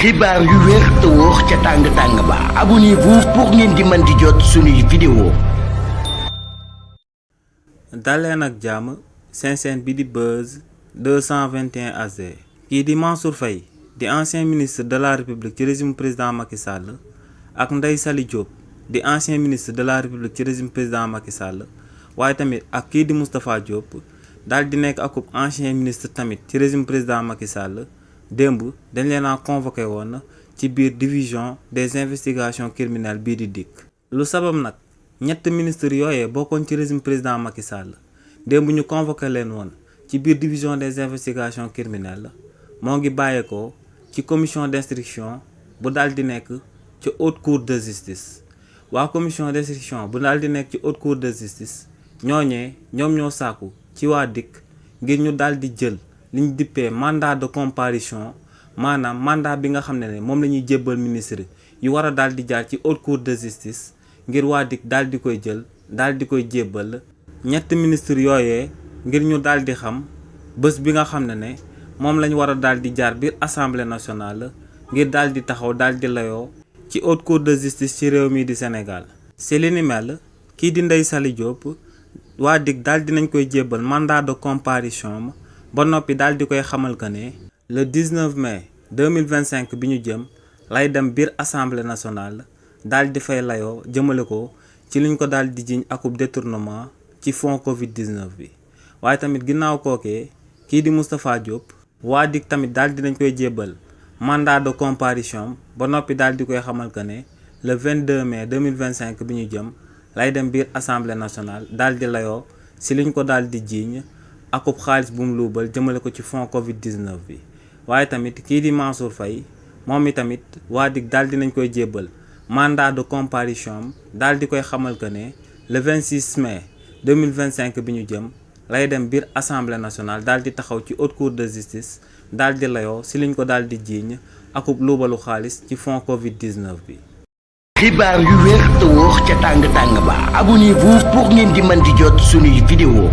xibaar yu wér te wóor ca tàng-tàng ba abonnez-vous pour ngeen di mën di jot suñuy vidéo. daleen ak jàmm seen chaîne bi di Buzz 221 HD. kii di Mansour Faye di ancien ministre de la République ci régime président Macky Sall ak Ndeye Saly Diop di ancien ministre de la République ci régime président Macky Sall waaye tamit ak kii di Moustapha Diop daal di nekk akub ancien ministre tamit ci régime président Macky Sall. démb dañ leen a convoqué woon ci biir division des investigations criminelles bii di DIC. lu sabab nag ñett ministres yooyee bokkoon ci régime président Macky Sall démb ñu convoqué leen woon ci biir division des investigations criminelles moo ngi bàyyeekoo ci commission d'instruction bu daal di nekk ci haute cour de justice. waa commission d'instruction bu daal di nekk ci haute cour de justice ñooñee ñoom ñoo sàkku ci waa DIC ngir ñu daal di jël liñ dippee mandat de comparution maanaam mandat bi nga xam ne moom la ñuy jébbal ministre yu war a daal di jaar ci haute cour de justice ngir waa DIC daal di koy jël daal di koy jébbal ñetti ministre yooyee ngir ñu daal di xam bés bi nga xam ne moom lañ war a daal di jaar biir assemblée nationale ngir daal di taxaw daal di layoo ci haute cour de justice ci réew mi di Sénégal. si li ni mel kii di Ndeye Saly Diop waa DIC daal di nañ koy jébbal mandat de comparution ba noppi daal di koy xamal que ne le 19 mai 2025 bi ñu jëm lay dem biir assemblée nationale daal di fay layoo jëmale ko ci liñ ko daal di jiñ akub détournement ci fonds Covid 19 bi. waaye tamit ginnaaw kookee kii di Moustapha Diop waa DIC tamit daal di nañ koy jébbal mandat de comparution ba noppi daal di koy xamal que ne le 22 mai 2025 bi ñu jëm lay dem biir assemblée nationale daal di layoo si liñ ko daal di jiiñ akub xaalis bu mu luubal jëmale ko ci fonds Covid 19 bi. waaye tamit kii di Mansour Faye moom i tamit waa DIC daal di nañ koy jébbal mandat de comparution daal di koy xamal que ne le 26 mai 2025 bi ñu jëm lay dem biir assemblée nationale daal di taxaw ci haute cour de justice daal di layoo si liñ ko daal di jiiñ akub luubalu xaalis ci fonds Covid 19 bi. xibaar yu wér te wóor ca tàng-tàng ba abonnez-vous pour ngeen di mën di jot suñuy vidéo.